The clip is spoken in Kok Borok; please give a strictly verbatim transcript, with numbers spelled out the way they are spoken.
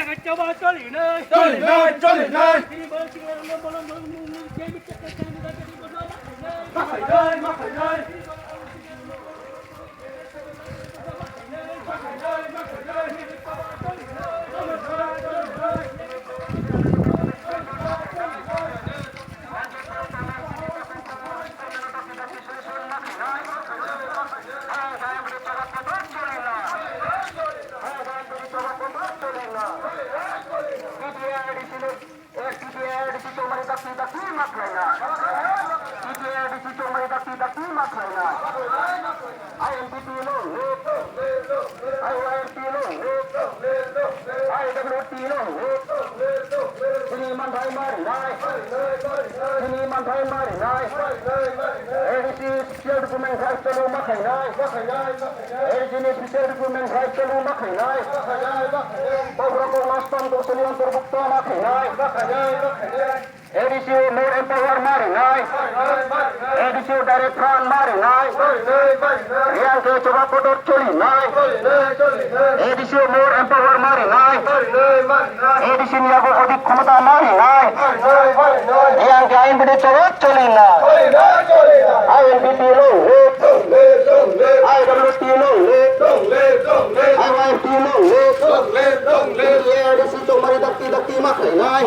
Choli nai, choli nai. Choli nai, choli nai. Makhainai, makhainai. I N P P long live. I Y M P long live. I W T long live. Chini manthai marinai. Chini manthai marinai. A D C special document drive chalu makhainai. A D C ni special document drive chalu makhainai. Bobrok nastam dosani antorbukta makhainai. A D C o more empower marinai. A D C o direct fund marinai. Yang ke choba kotor choli nai. A D C o more empower marinai. A D C ni yago odik khomota marinai. Yang ke ain bide choba choli nai. I N P P long live. I W T long live. I Y T long live. A D C chomari dakti dakti makhainai.